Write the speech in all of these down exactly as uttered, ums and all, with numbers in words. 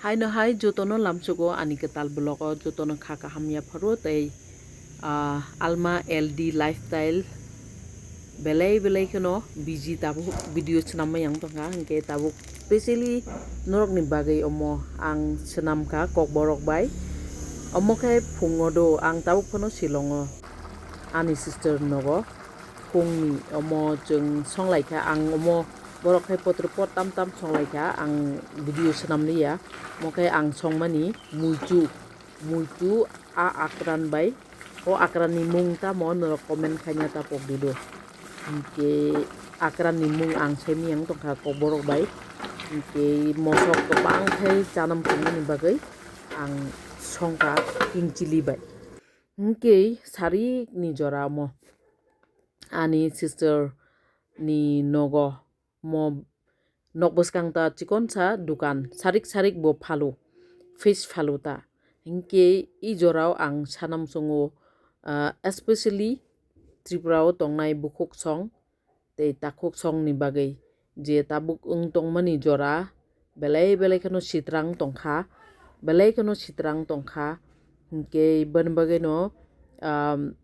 Haino hai jotono lamsogo ani kwtal vlog o jotono kha kaham yapharo tei, ah, Alma L D lifestyle belai belai kheno busy tabuk video swnamwi ang tongkha, hinkhe tabuk specially norokni bagwi omo ang swnamkha kokborok bai. Omo khe phungo do ang tabuk phano Shillong o ani sister nogo phungni omo chwng songlaikha, ang omo borok khe potro pot tam tam songlaikha, ang video swnamliya. Omo khe ang songmani muichu, muichu a akran bai, o akranni mung tamo norok comment khaina ta pokdi do. Hinkhe akranni mung ang saimiyang tongkha kokborok bai. Hinkhe mosok kwbang khe chanam tongmani bagwi ang songkha king chili bai. Hinkhe sarikni jora omo ani sister ni nogo mo nok bwskang ta chikonsa dukan sarik sarik bo phalu, fish phalu ta. Hinkhe i jorao ang sanam songo, ah, especially Tripura o tongnai bukhuk song tei takhuk song ni bagwi je tabuk wng tongmani jora belai belai kheno sitrang tongkha, belai kheno sitrang tongkha. Hinkhe boni bagwino, um,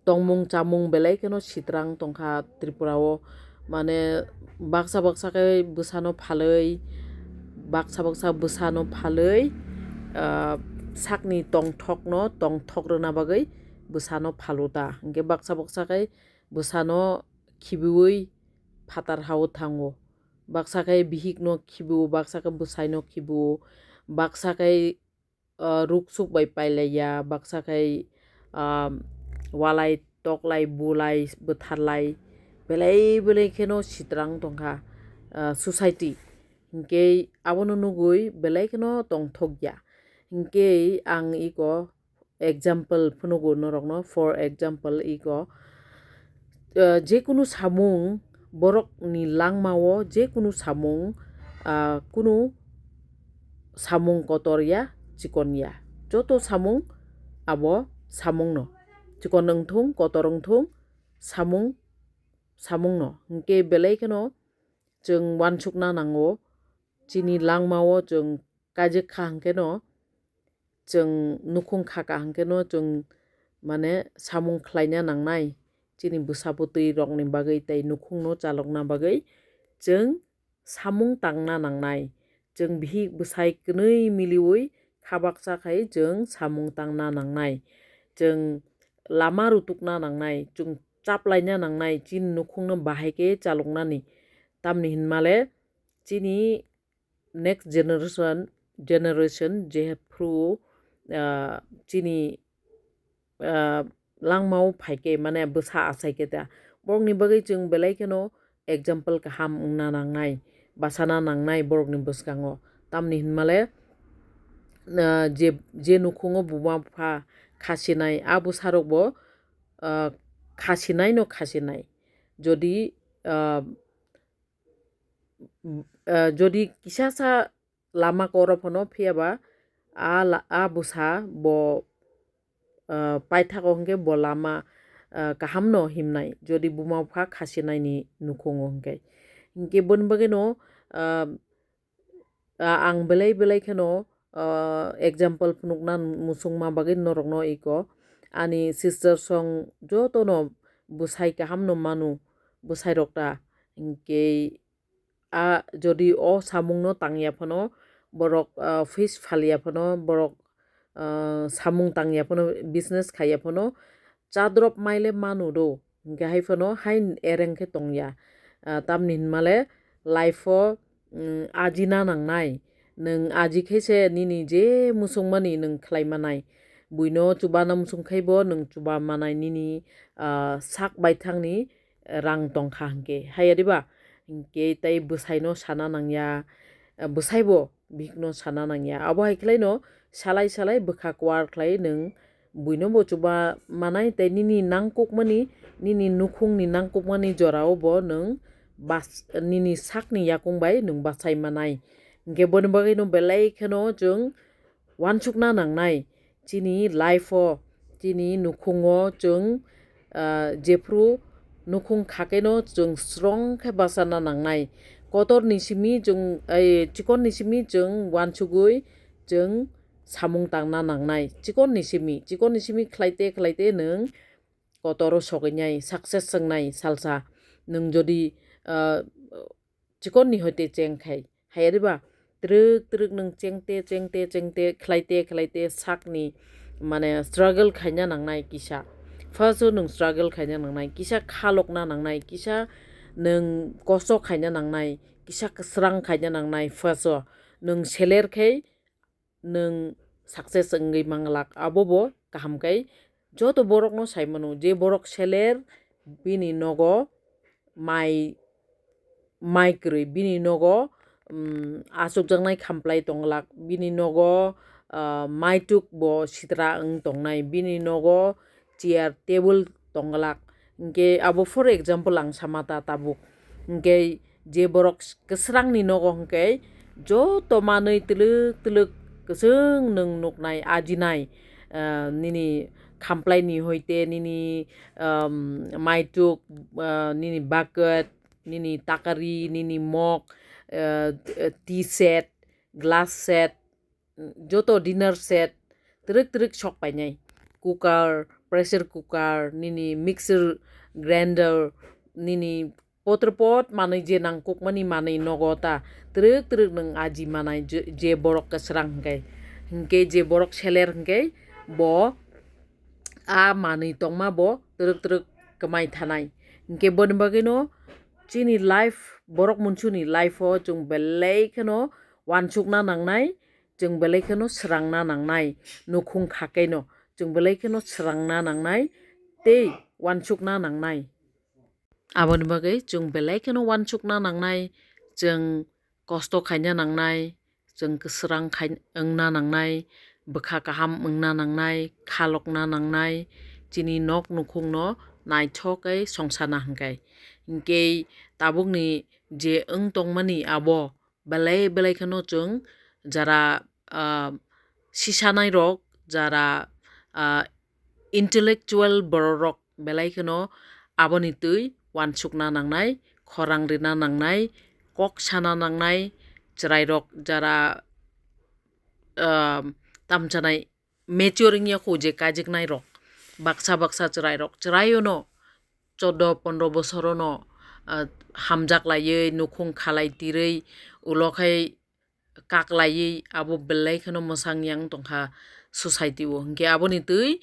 tongmung chamung belai kheno sitrang tongkha Tripura o. Mane baksa baksa khe bwsano phalwi, baksa baksa bwsano phalwi, ah, sakni tongthokno tongthok rwna bagwi bwsano phalu ta. Hinkhe baksa baksa khe bwsano khibiui phatar hao thango. Baksa khe bihikno khibiu, baksa khe bwsaino khibiu, baksa khe ah, ruk suk bai pailaiya, baksa khai, ah, walai, toklai, bulai, bwtharlai, belai belai kheno sitrang tongkha, ah, society. Hinkhe abono nugui belai kheno tongthokya. Hinkhe ang iko example phunugo norokno, for example iko, ah, jekunu samung, borokni langmao jekunu samung, ah, kunu samung kotor ya, chikon ya. Joto samung abo samungno. Chikon wngthung, kotor wngthung, samung, samungno. Hinkhe belai kheno chwng uansukna nango. Chini langmao chwng kaijak kha hwnkhe no, chwng nukhung kha ka hwnkhe no, chwng mane samung khlaina nangnai. Chini bwsa bwtwi rokni bagwi tei nukhungno chalokna bagwi chwng samung tangna nangnai. Chwng bihik bwsai kwnwi miliui kha baksa khai chwng samung tangna nangnai. Chwng lama rutukna nangnai, chwng chaplaina nangnai, chini nukhungno bahai khe chaloknani. Tamni hinmale chini next generation, generation jephru, ah, chini, ah, langmao phaikhe, mane bwsa achaikhe ta. Borokni bagwi chwng belai kheno example kaham wngna nangnai, bachana nangnai borokni bwskango. Tamni hinmale, ah, je, je nukhungo buma bupha khasinai, a bwsarokbo, ah, khasinaino khasinai. Jodi, ah, ah, jodi kisasa lama koro phano phiyaba a la-, a bwsa bo, ah, paithakgo hwnkhe bo lama, ah, kahamno himnai, jodi buma bupha khasinaini nukhungo hwnkhe. Hinkhe boni bagwino, ah, ah, ang belai belai kheno, ah, example phunukna muchungma bagwi norokno iko. Ani sister song jotono bwsai kahamno manu, bwsairok ta. Hinkhe a jodi o samungno tangya phano, borok, ah, fish phalya phano, borok, ah, samung tangya phano, business khaiya phano, chadrop maile manu do. Hinkhe hai phano hai ereng khe tongya. Ah, tamni hinmale life o, mm, ajina nangnai. Nwng aji khe se nini je muchungmani nwng khlai manai. Buino chubana muchung khaibo nwng chuba manai nini, ah, sak baithangni rang tongkha hinkhe. Haiya diba? Hinkhe tei bwsaino sana nangya, ah, bwsaibo bihikno sana nangya. Abo hai khlaino salai salai bwkha kuar khlai nwng buino bo chuba manai tei nini nangkukmani, nini nukhungni nangkukmani jorao bo nwng bas-, nini sakni yakung bai nwng bachai manai. Hinkhe boni bagwino belai kheno chwng uansukna nangnai. Chini life o, chini nukhungo chwng, ah, jephru nukhung kha khe no chwng strong khe bachana nangnai. Kotor ni simi chwng, ai, chikon ni simi chwng uansugwi chwng samung tangna nangnai. Chikon ni simi, chikon ni simi khlaite khlaite nwng kotoro sogwi nai, success wngnai salsa. Nwng jodi, ah, chikon ni hoite cheng khai, haya diba? Twrwk twrwk nwng chengte, chengte, chengte, khlaite, khlaite sakni, mane, struggle khaina nangnai kisa. First o nwng struggle khaina nangnai, kisa khalokna nangnai, kisa nwng kosto khaina nangnai, kisa kwsrang khaina nangnai. First o nwng seler khai nwng success wngwi manglak, abo bo kaham khe. Joto borokno sai mano, je borok seler, bini nogo mai, mai kwrwi, bini nogo, um, achukjaknai khamplai tonglak, bini nogo, ah, maituk bo sitra wng tongnai, bini nogo chair table tonglak. Hinkhe abo for example ang sama ta tabuk. Hinkhe je borok kwsrangni nogo hinkhe joto manwi twlwk twlwk kwchwng nwng nuknai, ajinai, ah, nini khamplaini hoite, nini, um, maituk, ah, nini bucket, nini takari, nini mok, ah, tea set, glass set, joto dinner set, twrwk twrwk sok painai. Cooker, pressure cooker, nini mixer grinder, nini potro pot manwi je nangkukmani manwi nogo ta twrwk twrwk nwng aji manai je, je borok kwsrang hinkhe. Hinkhe je borok seler hinkhe bo a manwi tongma bo twrwk twrwk kwmai thanai. Hinkhe boni bagwino chini life, borok munsuni life o chwng belai kheno uansukna nangnai, chwng belai kheno srangna nangnai, nukhung kha keno chwng belai kheno srangna nangnai tei uansukna nangnai. Aboni bagwi chwng belai kheno uansukna nangnai, chwng kosto khaina nangnai, chwng kwsrang khai-, wngna nangnai, bwkha kaham wngna nangnai, khalokna nangnai, chini nok nukhungno naithok khe songsana hwnkhe. Hinkhe tabukni je wng tongmani abo belai belai kheno chwng jara, ah, sisanai rok, jara, ah, intellectual borok rok belai kheno aboni twi uansukna nangnai, khorang rina nangnai, kok sana nangnai, chwrai rok jara, ah, tamchanai mature wngya kho je kajiknai rok, baksa baksa chwrai rok, chwraio no choddo pondro bosoro no, ah, hamjak laiwi, nukhung khalai tirwi, ulo khai kak laiwi abo belai kheno mwsang yang tongkha society o. Hinkhe aboni twi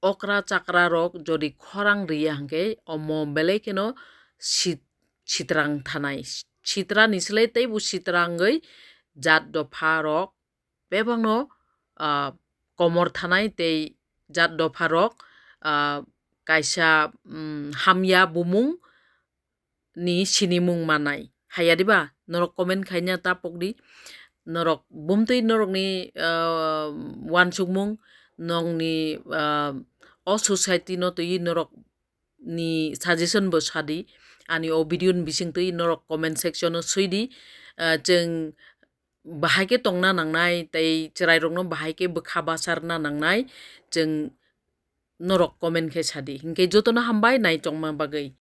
okra chakra rok jodi khorang riya hinkhe omo belai kheno sit-, sitrang thanai. Sitrani slai teibo sitrangwi jat dopha rok bebakno, ah, komor thanai tei jat dopha rok, ah, kaisa, mm, hamya bumung ni sinimung manai. Haya diba? Norok comment khaina ta pokdi. Norok bumtwi norokni, ah, uansukmung, nokni, ah, o society no twiwi norok ni suggestion bo sadi. Ani o video ni bising twi norok comment section o swidi. Ah, chwng bahai khe tongna nangnai tei chwrai rokno bahai khe bwkha bacharna nangnai, chwng norok comment khe sadi. Hinkhe jotono hambai nai tongma bagwi.